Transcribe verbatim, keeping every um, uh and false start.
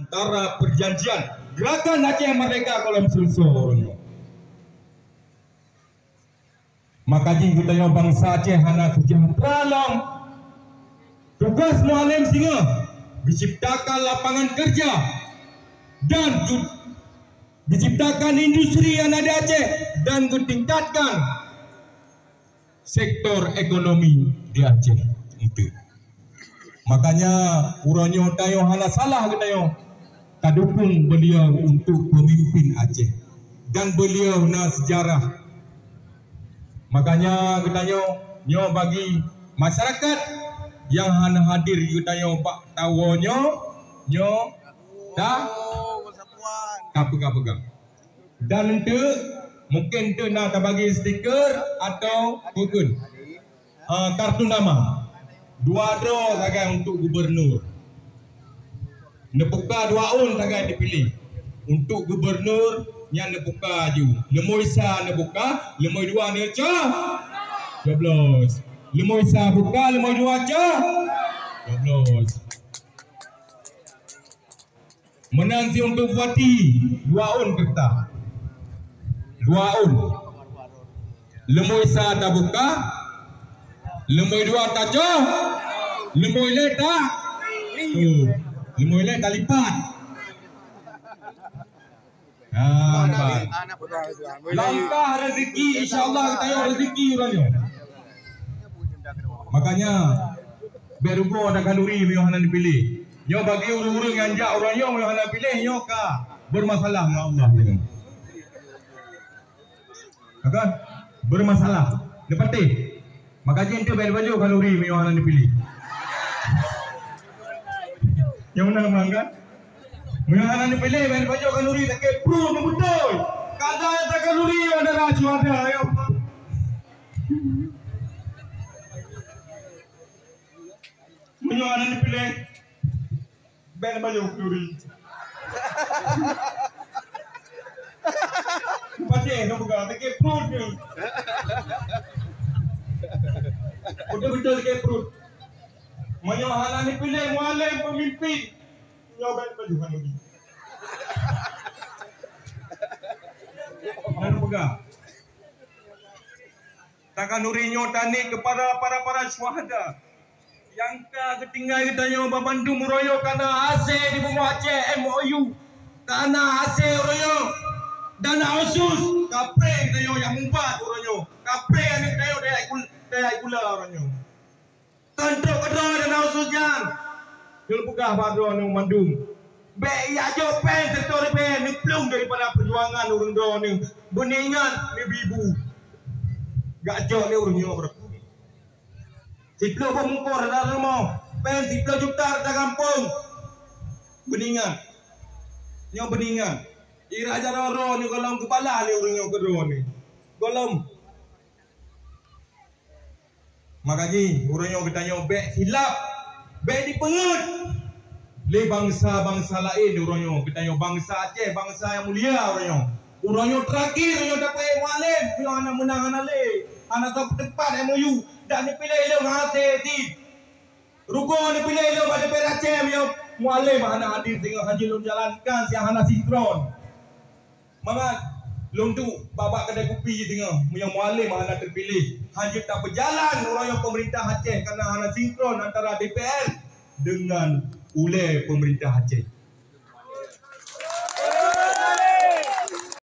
Antara perjanjian Gerakan Aceh Merdeka gohlom seuleusoe uroe nyoe. Maka jih geutanyoe bansa Aceh hana seujahteura lom. Tugas Mualem singoh geuciptakan lapangan kerja dan geu-, geuciptakan industri nyang na di Aceh dan geutingkatkan sektor ekonomi di Aceh. Itu. Makanya, uroe nyoe tanyoe hana salah geutanyoe tadukong beliau untuk pemimpin Aceh. Dan beliau na sejarah. Makanya, geutanyoe nyoe bagi masyarakat nyang hana hadir geutanyoe bak tawoe nyoe, nyoe ta-, tapeugah-peugah. Dan enteuk, mungkin enteuk na tabagi stiker atau bukon. Ah, kartu nama. Dua droe sagai untuk gubernur. Neubuka dua ôn sagai neupiléh. Untuk gubernur nyan neubuka aju. Leumoi sa neubuka, leumoi dua neuco-, coblos. Leumoi sa buka, leumoi dua co-, coblos. Meunan si untuk bupati, dua ôn keureuta. Dua ôn. Leumoi sa tabuka, leumoi dua taco, leumoi lhèe ta-, oh, leumoi lhèe talipat. Ah, nampak. Langkah rezeki, insya Allah, geutanyoe rezeki uroe nyoe. Makanya, bèk rugoe ata khanuri meunyoe hana neupiléh. Nyoe bagi ureueng-ureueng nyang jak uroe nyoe meunyoe hana piléh, nyoe ka bermasalah ngon Allah nyoe. Maka bermasalah. Neupatéh. Maka jih enteuk bèk neupajoh khanuri meunyoe hana neupiléh. Nyang meunan memang kan? Meunyoe hana neupiléh, bèk neupajoh khanuri, sakét pruet meubeutôi. Kada ata khanuri, ya dara syuhada, ya Allah. Meunyoe hana neupiléh, bèk neupajoh khanuri. Patéh neupeugah, sakét pruet nyoe. Beutôi-beutôi sakét pruet. Meunyoe hana neupiléh Mualem peumimpin, nyoe bèk neupajoh khanuri. Hana neupeugah. Takhanuri nyoe tanék keupada para-para syuhada nyang ka geutinggai geutanyoe, banmandum uroe nyoe ka na hasé di bumoe Aceh, M O U ka na hasé uroe nyoe, dana otsus, kapreh geutanyoe nyang meuubat uroe nyoe, kapreh aneuk geutanyoe tajak gul-, tajak gula uroe nyoe. Teuntèe keudroe dana otsus nyan. Lôn peugah bak droeneuh mandum, bèk jak jok péng siribèe neuplueng daripada peujuangan ureueng droeneuh. Beuningat neubi bu. Jak jok lé ureueng nyoe. Siploh boh mungkor rata rumoh, péng siploh juta rata gampông. Beuningat. Nyoe beuningat. Irak jaroe droeneuh gohlom geubalah lé ureueng nyoe keu droeneuh. Gohlom. Maka jih, uroe nyoe geutanyoe bèk silap, bèk jipeungeuet lé bansa-bansa laén uroe nyoe. Geutanyoe bansa Aceh, bansa nyang mulia uroe nyoe. Uroe nyoe terakhir, uroe nyoe dapeuet Mualem, uroe nyoe hana meunang, hana lé, hana soe peuteupat M O U, dak neupiléh lom hasé cit. Rugoe neupiléh lom bak D P R Aceh, uroe nyoe Mualem hana hadir singoh, hanjeuet lôn jalankan siat hana sinkron. Mangat lôn duek bak-bak keudè kupi singoh, meunyoe Mualem hana teupiléh, hanjeuet tapeujalan uroe nyoe peumeurintah Aceh, kareuna hana sinkron antara D P R deungon ulèe peumeurintah Aceh.